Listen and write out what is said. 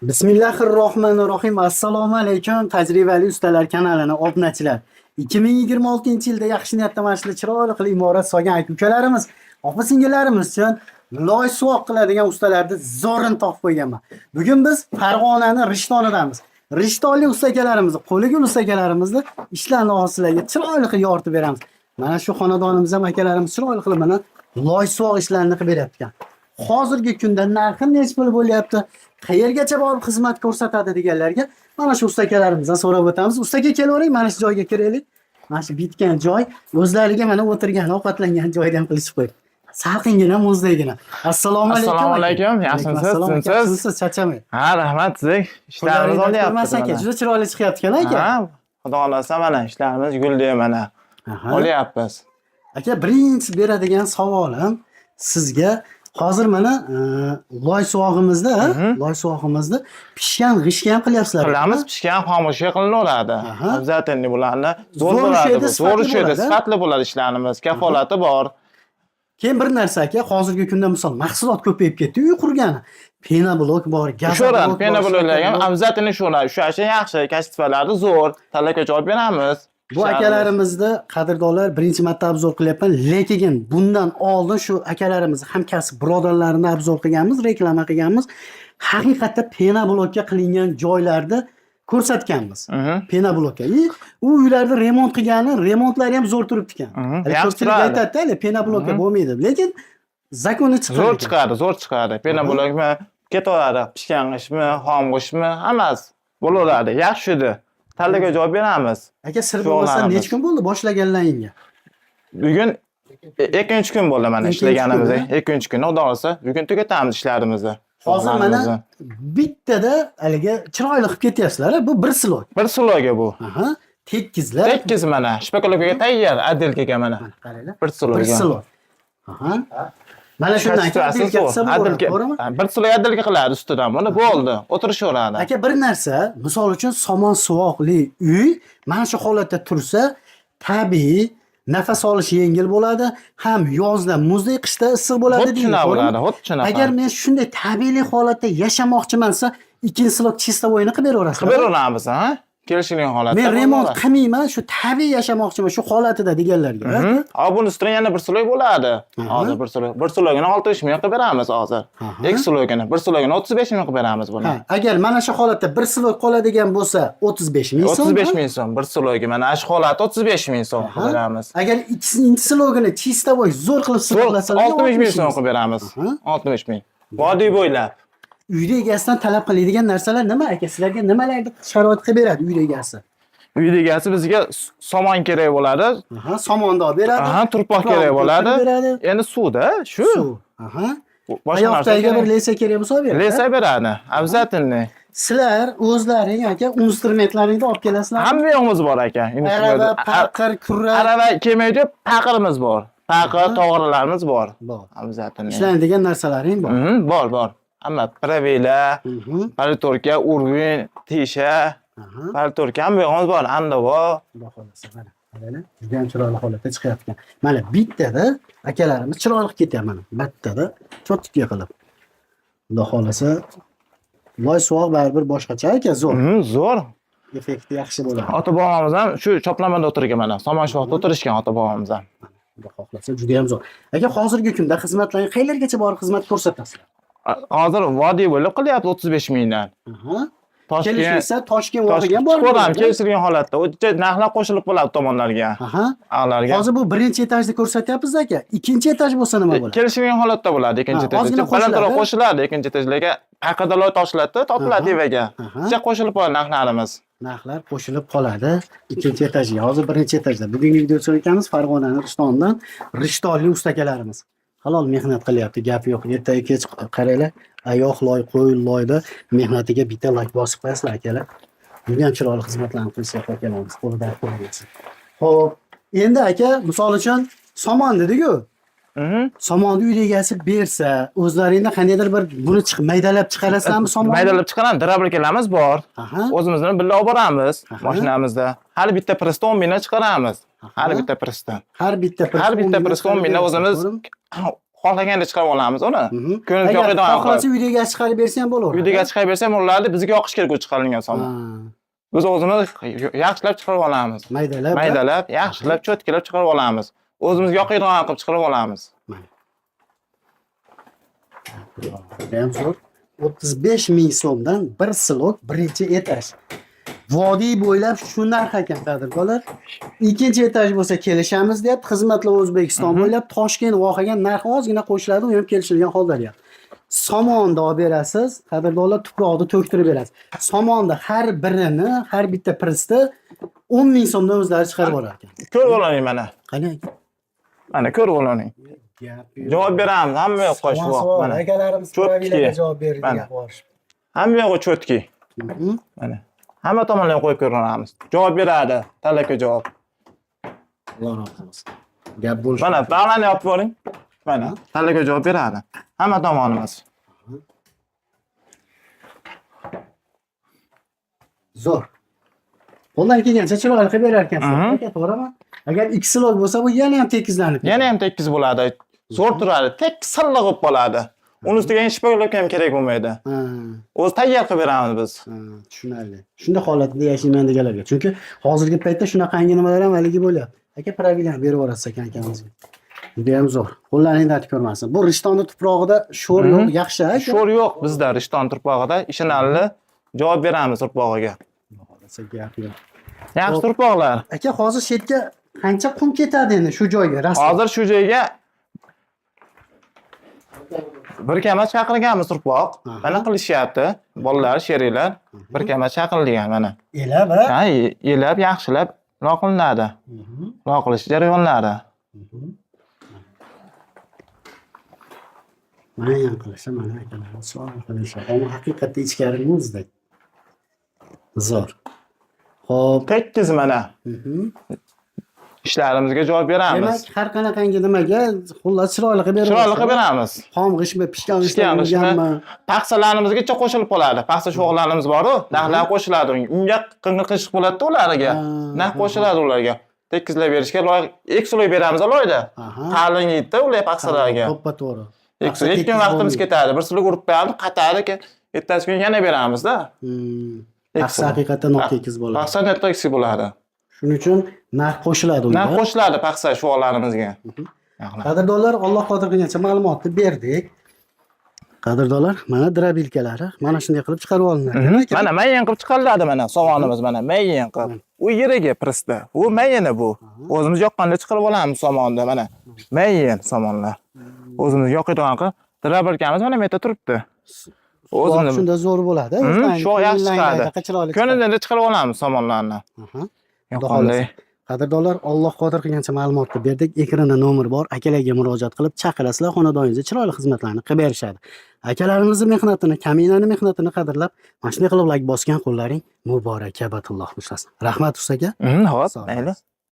Bismillahirrohmanirrohim. Assalomu alaykum tajribali ustalar kanalini obunachilar. 2026-yilda yaxshi niyatda mana shu chiroyli qilib imorat solgan aka ukalarimiz, opa singillarimiz uchun loy suvoq qiladigan ustalarni zo'rini topib qo'yganman. Bugun biz Farg'onani Rishtonidamiz. Rishtonli usta akalarimizni, qo'li gul usta akalarimizni ishlarini hozir sizlarga chiroyli qilib yoritib beramiz. Mana shu xonadonimiz ham akalarimiz chiroyli qilib mana loy suvoq ishlarini qilib beryapti ekan. Hozirgi kunda narxi nechi pul bo'lyapti? Qayergacha borib xizmat ko'rsatadi deganlarga mana shu usta akalarimizdan so'rab o'tamiz. Usta aka, kelavering, mana shu joyga kiraylik. Mana shu bitgan joy, o'zlariga mana o'tirgan, ovqatlangan joyda ham qilishib qo'yibdi. Salqingina, muzdaygina. Assalomu alaykum. Assalomu aka. alaykum, yaxshimisiz, Alaykum assalom aka, tinchsiz? yaxshimisiz, charchamang. Ha, rahmat sizga. Ishlarimiz Qo'llaringdan olyapti. ko'rmas aka, mana. juda chiroyli chiqyapti ekan aka. Ha, Xudo xohlasa mana ishlarimiz guldi mana. Olyapmiz. Aka, birinchi beradigan savolim sizga hozir mana loy suvog'imizda, loy suvog'imizda pishgan g'ishtga ham qilyapsizlar. Qilamiz, pishgan xomushga qilinaveradi. Обязательно bularni zo'r Zo'r bo'ladi. ushlaydi, Bu. Zo'r sifatli ushlaydi, bo'ladi. Sifatli bo'ladi ishlarimiz. Kafolati bor. Keyin bir narsa aka, hozirgi kunda misol mahsulot ko'payib ketdi, uy qurgani. Penoblok bor, Ushaveradi, gazoblok bor, pena ham shlakobloк. Обязательно ushaveradi. Ushlashi yaxshi, качество lari zo'r. Talabga javob beramiz. Bu akalarimizni, qadrdonlar, birinchi marta обзор qilyapman, lekin bundan oldin shu akalarimizni hamkasb birodarlarini обзор qilganmiz, reklama qilganmiz. Haqiqatda penoblokka qilingan joylarni ko'rsatganmiz. Penoblokka. И u uylarni remont qilgani, remontlari ham zo'r turibdi ekan. Hali Yaxshi ko'pchilik turadi. aytadi-da, hali penoblokka bo'lmaydi. Lekin законы chiqadi. Zo'r ekan. chiqadi, zo'r chiqadi. Penoblokmi ketaveradi, pishgan g'ishtmi, xom g'ishtmi, hammasi bo'laveradi. Yaxshi edi. Talabaga javob beramiz. Aka, sir bo'lmasa, Shug'ullanamiz. necha kun bo'ldi boshlaganlaringga? Bugun ikkinchi kun bo'ldi mana Ikkinchi ishlaganimiz. kun, a? Ikkinchi kun, Xudo xohlasa, bugun tugatamiz ishlarimizni. Hozir mana Shug'ullanamiz. bittada haligi chiroyli qilib ketyapsizlar, a? Bu bir слой. Bir слой ga bu. Aha. Tekizlar. Tekis mana, шпаклёвка ga tayyor, отделка ga mana. Mana qaranglar. Bir слой ga. Bir слой. Aha. Mana shundan keyin Качество si отделка zo'r. qilsa bo'ladi, Отделка, to'g'rimi? bir слой отделка qiladi ustidan. Buni bo'ldi, o'tirishaveradi. Aka, bir narsa, misol uchun somon suvoqli uy mana shu holatda tursa, tabiiy nafas olish yengil bo'ladi, ham yozda muzdek, qishda issiq bo'ladi Xuddi deydi, shunaqa to'g'rimi? bo'ladi, xuddi shunaqa. Agar men shunday tabiiylik holatda yashamoqchiman desa, ikkinchi слой чистовой ni qilib beraverasizlar. Qilib beraveramiz, ha? Kelishilgan holatda. Men remont bo'laveradi. qilmayman, shu tabiiy yashamoqchiman, shu holatida deganlarga. A, buni ustida yana bir слой bo'ladi. Hozir bir слой, bir слой gini 60 ming qilib beramiz hozir. Ikki слой gini, bir слой gini 35 ming qilib beramiz buni. Ha, agar mana shu holatda bir слой qoladigan bo'lsa, 35 ming so'm. 35 ming so'm bir слой ga, mana shu holat 35 ming so'm qilib beramiz. Agar ikkinchi слой gini чистовой zo'r qilib Zo'r sifatlasalar, 60 ming so'm qilib beramiz. 60 ming. Vodiy bo'ylab. Uyda egasidan talab qiladigan narsalar nima aka? Sizlarga nimalarni sharoit qilib beradi uyda egasi? Uyda egasi bizga somon kerak bo'ladi. Aha, somonni olib beradi. Aha, turpoq Tuproq kerak bo'ladi. ko'chirib beradi. Endi suvda shu. Suv. Aha. Boshqa Oyoq narsa tagiga bir kerak. леса kerak bo'lsa olib beradi. Леса beradi. Обязательно. Sizlar o'zlaring aka instrumentlaringni olib kelasizlar. Hamma yo'g'imiz bor aka. Arava, paqir, kurak Arava kelmaydi, paqirimiz bor. Paqir, tog'oralarimiz bor. Bor. Обязательно. Ishlanadigan narsalaring bor. Bor, bor. Hamma правила, палитурка, уровень, tesha, палитурка hamma yo'g'imiz bor. Andavo. Xudo xohlasa mana. Qaranglar, juda ham chiroyli holatda chiqyapti ekan. Mana bittada akalarimiz chiroyli qilib ketyapti mana. Bittada чётко qilib. Xudo xohlasa loy suvoq baribir boshqacha aka, zo'r. Zo'r. Effekti yaxshi bo'ladi. Ota bobomiz ham shu choplamada o'tirgan mana. Somon shu vaqtda o'tirishgan ota bobomiz ham. Xudo xohlasa juda ham zo'r. Aka, hozirgi kunda xizmatlarni qayerlargacha borib xizmat ko'rsatasizlar? Hozir vodiy bo'lib qilyapti 35 mingdan. Toshkent Kelishsa Toshkent vohaga ham borib Chiqaveramiz bo'ladi. kelishilgan holatda. O'cha narxlar qo'shilib qoladi tomonlarga. Ag'larga. Hozir bu birinchi etajni ko'rsatyapmiz aka. Ikkinchi etaj bo'lsa nima bo'ladi? Kelishilgan holatda bo'ladi ikkinchi Ha, etaj. ozgina Balandroq qo'shiladi. Qo'shiladi ikkinchi etajlarga. Haqida loy toshiladi, topiladi evaga. O'sha qo'shilib qoladi narxlarimiz. Narxlar qo'shilib qoladi ikkinchi etajga. Hozir birinchi etajda. Bugungi video ko'rganmiz Farg'onani Rishtondan Rishtonli ustakalarimiz. Halol mehnat qilyapti, gap yo'q. Ertaga kech qaranglar, oyoq loy, qo'l loyda mehnatiga bitta layk bosib qo'yasizlar akalar. Juda ham chiroyli xizmatlarni qilishyapti akalarimiz. Qo'lida dard ko'rmasin. Xo'p, endi aka, misol uchun somon dedi-ku. Somonni uyda egasi bersa, o'zlaringda qandaydir bir buni chiq maydalab chiqarasizlarmi somonni? Maydalab chiqaramiz, дробилка larimiz bor. O'zimizni birga olib boramiz mashinamizda. Har bitta pressda 10 mingdan chiqaramiz. Har bitta pressdan. Har bitta press Har bitta 10 mingdan pressda 10 mingdan chiqarib o'zimiz berasiz, to'g'rimi? Xohlaganda chiqarib olamiz uni. Ko'ngilga Agar yoqadigan xohlasa qilib. Uyga chiqarib bersa ham bo'laveradi. Uyga chiqarib bersa ham bo'ladi, bizga yoqish kerak u chiqarilgan somon. Biz o'zimiz yaxshilab chiqarib olamiz. Maydalab. Maydalab, yaxshilab, cho'tkilab chiqarib olamiz. O'zimizga yoqadigan qilib chiqarib olamiz. Judayam zo'r. 35 ming so'mdan bir slok, birinchi etaj. Vodiy bo'ylab shu narx ekan, qadrdonlar. Ikkinchi etaj bo'lsa kelishamiz deyapti. Xizmatlar O'zbekiston bo'ylab Toshkent vohaga narxi ozgina qo'shiladi, u ham kelishilgan holda deyapti. Somonni olib berasiz, qadrdonlar, tuproqni to'ktirib berasiz. Somonni har birini, har bitta pressni 10 ming so'mdan o'zlari chiqarib olar ekan. Ko'rib oling mana. Qani aka? Mana ko'rib oling. Gap yo'q. Javob beramiz, hamma yoqqa Savol shu savol. mana. Akalarimiz Cho'tki. pravilaga javob berdi Mana. gap bor. Hamma yog'i cho'tki. Mana. Hamma tomondan qo'yib ko'ramiz. Javob beradi, talabga javob. Alloh rozi bo'lsin. Gap bo'lishi. Mana bag'larni yopib boring. Mana talabga javob beradi. Hamma tomonimiz. Zo'r. Qo'ldan kelgancha chiroyli qilib berar ekansiz. Aka, to'g'rimi? Agar ikki slok bo'lsa, bu yana ham tekizlanib ketadi. Yana ham tekis bo'ladi. Zo'r turadi. Tek silliq bo'lib qoladi. Uni ustiga shpaglovka ham kerak bo'lmaydi. O'zi tayyor qilib beramiz biz. Ha, tushunarli. Shunda holatda yashayman deganlarga. Chunki hozirgi paytda shunaqangi nimalar ham haligi bo'lyapti. Aka, pravilani berib yuborasiz ekan akamizga. Juda ham zo'r. Qo'llaring dard ko'rmasin. Bu Rishtonni tuprog'ida sho'r yo'q, yaxshi aka. Sho'r yo'q bizda Rishton turpog'ida. Ishonarli javob beramiz turpog'iga. Xohlasa gap yo'q. Yaxshi turpoqlar. Aka, hozir shetga qancha qum ketadi endi shu joyga? Rasm. Hozir shu joyga bir kama chaqirganmiz turpoq. Mana qilishyapti. Bolalar, sheriklar bir kama chaqirilgan mana. Elab, ha? Ha, elab yaxshilab nima qilinadi. Nima qilish jarayonlari. Mana ham qilishi, mana akalar, chiroyli qilishi. Ammo haqiqatda ichkari muzdek. Zo'r. Xo'p. Tekkiz mana. Ishlarimizga javob beramiz. Demak, har qanaqangi nimaga xullas chiroyli qilib beramiz. Chiroyli qilib beramiz. Xom g'ishtmi, pishgan Pishgan g'ishtmi, g'ishtmi, paxsalarimizgacha qo'shilib qoladi. Paxsa sho'g'larimiz bor-u, narxlar qo'shiladi unga. Unga qing'ir qiyshiq bo'ladi-da ularga. Narx qo'shiladi ularga. Tekizlab berishga loyiq, eksuloy beramiz loyda. Qalin yeydi ular paxsalarga. To'ppa-to'g'ri. Eksuloy ikki kun vaqtimiz ketadi. Bir suluk urib qo'yamiz, qatadi, ertasi kun yana beramizda. Paxsa haqiqatdan notekis bo'ladi. Paxsa notekis bo'ladi. Shuning uchun narx qo'shiladi unga. Narx qo'shiladi paxsa shuolarimizga. Qadrdonlar, Alloh qodir qilgancha ma'lumotni berdik. Qadrdonlar, mana drabilkalari mana shunday qilib chiqarib olinadi. Mana mayin qilib chiqariladi mana sovonimiz mana mayin qilib. U yeriga prisda. U mayini bu. O'zimiz yoqqanda chiqarib olamiz somonni mana. Mayin somonlar. O'zimiz yoqadigan qilib drabilkamiz mana bu yerda turibdi. O'zini shunda zo'r bo'ladi. Shu yaxshi chiqadi. Ko'nilganda chiqarib olamiz somonlarni. Yoqqanday. Qadrdonlar, Alloh qodir qilgancha ma'lumotni berdik. Ekranda nomer bor. Akalarga murojaat qilib chaqirasizlar, xonadoningizda chiroyli xizmatlarni qilib berishadi. Akalarimizni mehnatini, kaminani mehnatini qadrlab, mana shunday qilib like bosgan qo'llaring muborak, kabatulloh ushlasin. Rahmat usta aka. Xo'p, mayli.